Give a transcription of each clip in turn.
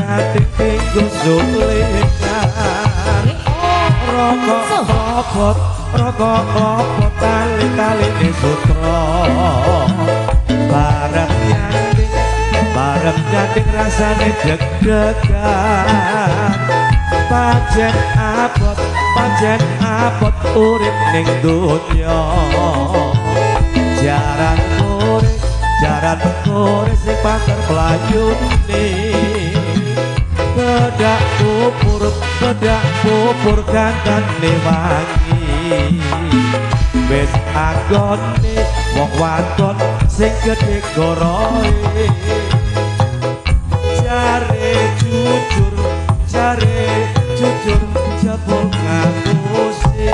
kating tinggo sulekan. Rokok klopot, rokok klopot, tali-taline sutra. Bareng nyanting, bareng nyanting rasane deg-degan. Pancen abot urip ning donya. Jaran kore sing pater mlayune. Kedak pupur gandane wangi. Wis anggone wong wadon sing gedhe goroe. Jare jujur, jare jujur jebul ngapusi.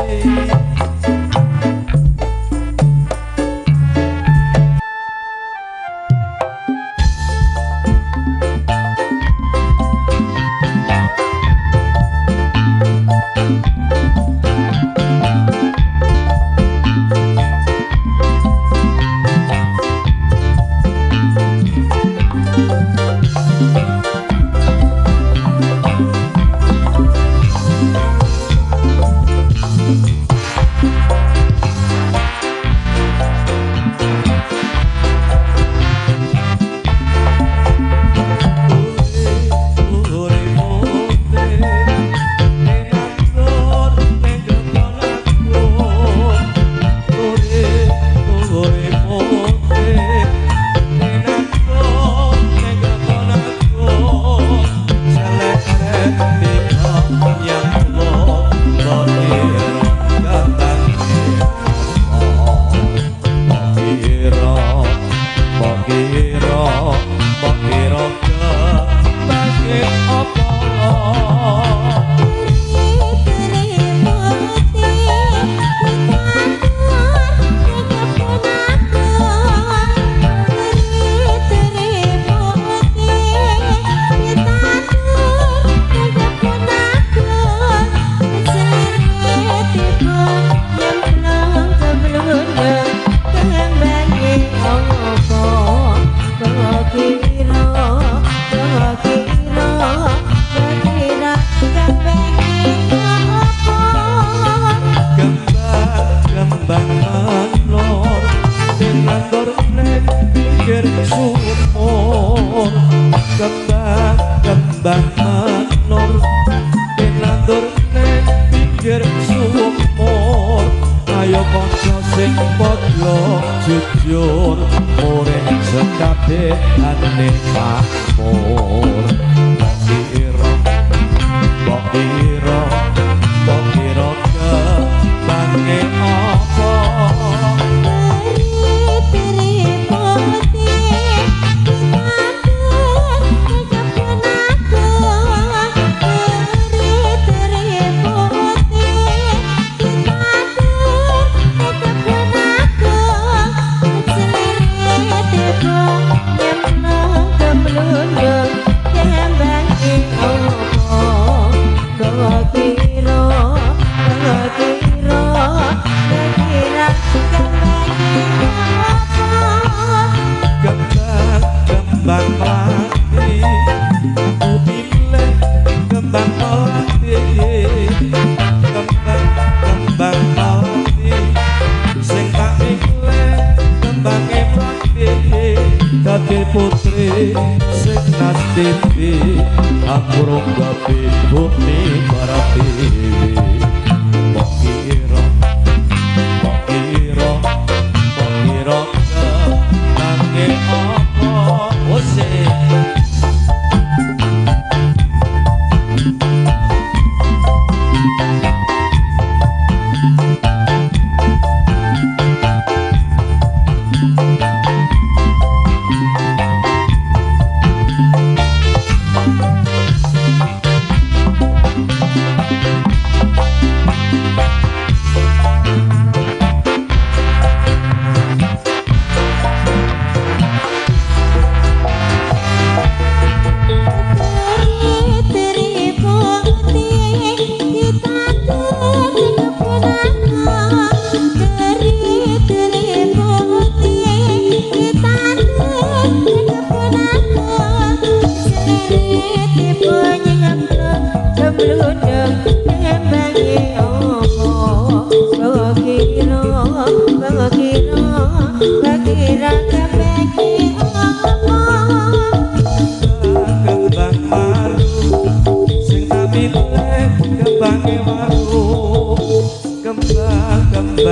Kembang menur tinandur ning pinggir sumur. Ayo kanca sing padha jujur, murih sekabehane makmur. Mbok kira, mbok kira kembange apa? Kembang melati, aku pilih kembang melati. Kembang, kembang melati, sing tak pilih kembange melati. Dadi putri sing nastiti, aku rong gawe bumi pertiwi. Mbok kira, mbok kira, mbok kira kembange apa?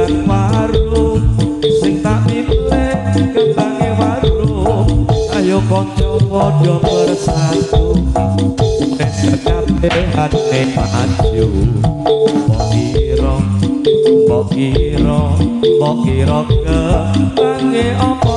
kembang waru sing tak pilih kembange waru ayo kanca padha bersatu nek kabehane maju mbok kira mbok kira kembange apa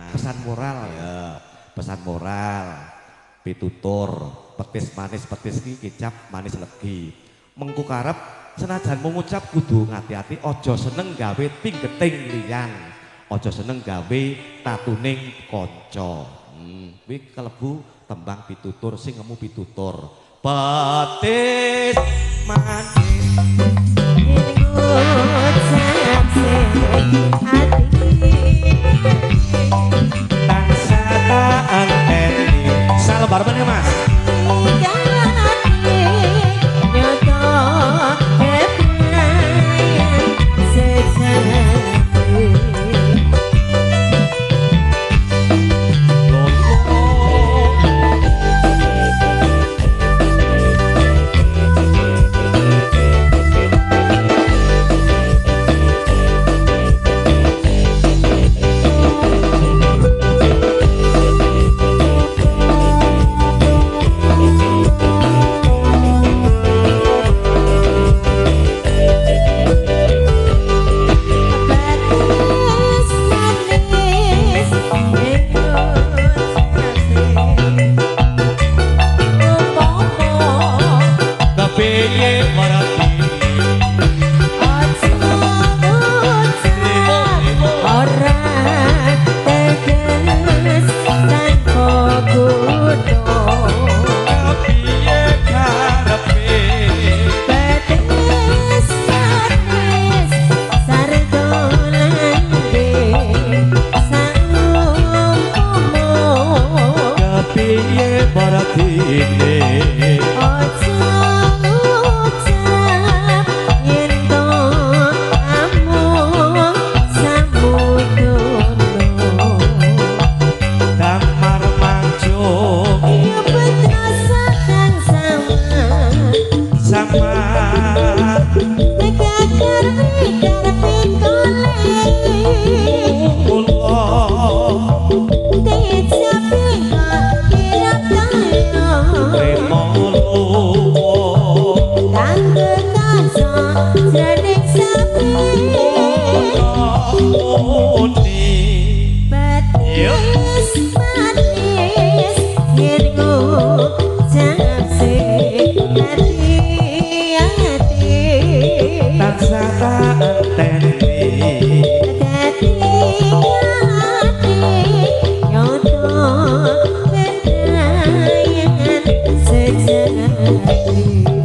pesan moral ya, pesan moral pitutur petis manis petis ki kecap manis legi mengku karep senajan mengucap kudu ngati-ati aja seneng gawe tinggeting liyan aja seneng gawe tatuning kanca. Kuwi kelebu tembang pitutur sing ngemu pitutur petis manis salembar meneh Mas. Sejati.